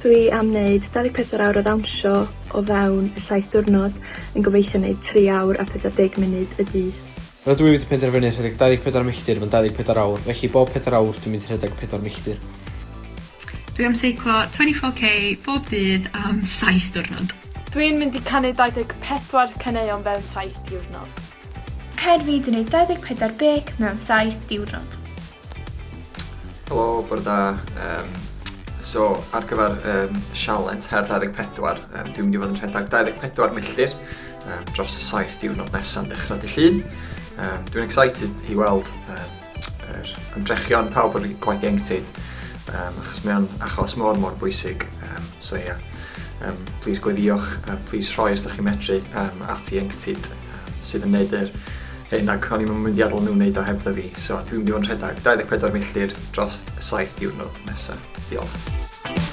Dwi am wneud 24 awr o ddawnsio o fewn y 7 diwrnod, yn gobeithio wneud 3 awr a 40 munud y dydd. Rydw i wedi penderfynu rhedeg 24 milltir mewn 24 awr, felly bob pedair awr dwi'n mynd i rhedeg 4 milltir. Dwi am seiclo 24K bob dydd am 7 diwrnod. Dwi'n mynd i canu 24 caneuon fewn 7 diwrnod. Her fi 'di neud 24 bêc mewn 7 diwrnod. Helo, bore da. Um, so, ar gyfer um, sialens Her 24, um, dwi'n mynd i fod yn rhedeg 24 milltir um, dros y 7 diwrnod nesaf yn dechrau dy llun. Um, dwi'n excited i weld um, yr ymdrechion pawb o'r gwaith ieuenctid, um, achos mae o'n achos mor mor bwysig. Um, so ie, yeah. um, please gweddiwch, please rhoi os ydych chi'n medru um, at ieuenctid um, sydd yn neud yr hyn ac o'n i'm yn mynd i adael nhw wneud o hebddo fi. So dwi'n mynd i fod yn rhedeg 24 milltir dros 7 diwrnod nesaf. Diolch.